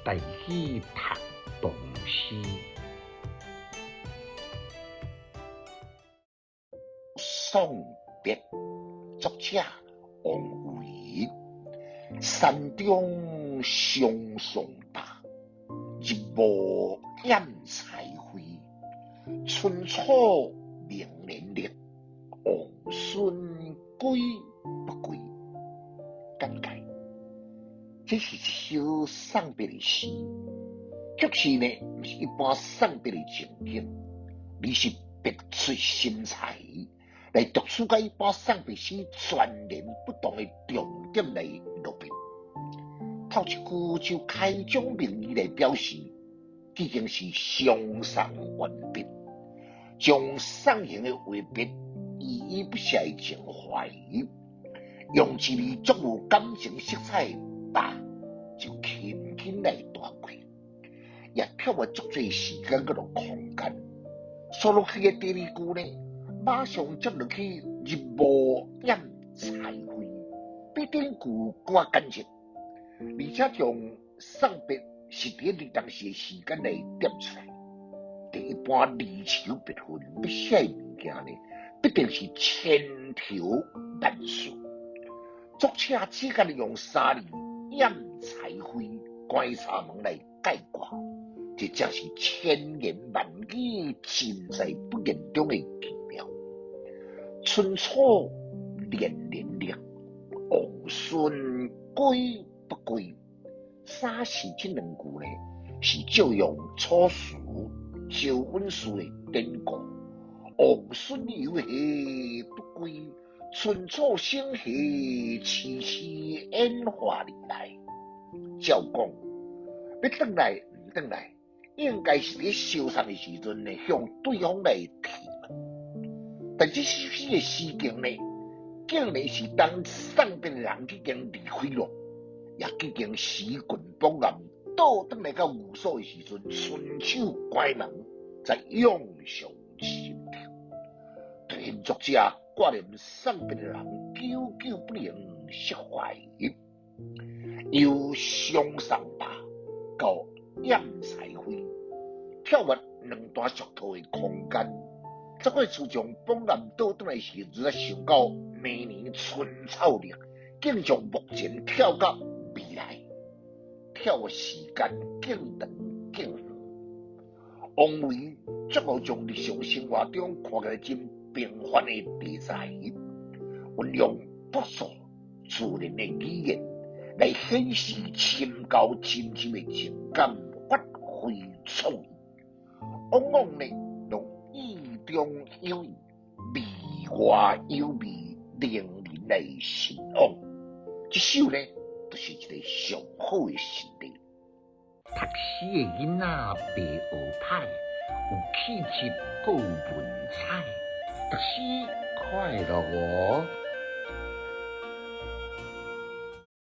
台語讀唐詩。送別，作者王維。山中相送別，日暮掩柴灰。春草明年綠，王孫歸不歸？簡介：這是一首送別的詩，卻是呢，毋是一般送別的情景，而是別出心裁來讀出佮一般送別詩全然不同的重點來落筆。頭一句就開宗明義來表示，已經是相送完畢，將送行的話別依依不捨的情懷，用一字足有感情色彩的罷，就輕輕來帶過，也跳躍足濟時間閣落空間。煞落去的第二句呢，馬上接落去日暮掩柴灰，比頂句閣較簡潔，而且將送別實佇當時的時間來點出來。佇一般離愁別恨欲寫的物件呢，必定是千頭萬緒。作者只干用三字掩柴灰、關柴門來概括，這正是千言萬語盡在不言中的奇妙。春草連年綠，王孫歸不歸？三四這兩句呢，是借用楚辭招隱士的典故。王孫猶何不歸？春草生何遲遲演化而來。照講，欲轉來毋轉來，應該是佇相送的時陣呢，向對方來提問。但這首詩的詩境呢，竟然是當送別的人已經離開咯，也已經時近傍暗，倒轉來到寓所的時陣，伸手關門，才湧上心頭。突然作者掛念送別的人，久久不能釋懷。由相送罷到掩柴灰，跳躍兩段俗套的空間，這個自從傍暗倒轉來時陣，才想到明年春草綠，竟將目前跳到未來，跳躍時間更長更遠。王維足夠將日常生活中看起來真平凡的題材，運用樸素自然的語言來顯示深厚深深的情感，發揮創意，往往呢，攏意中有意，味外有味，令人來神往。這首呢，就是一个上好的實例。讀書的囡仔袂學歹，有氣質閣有文采，讀書快樂哦。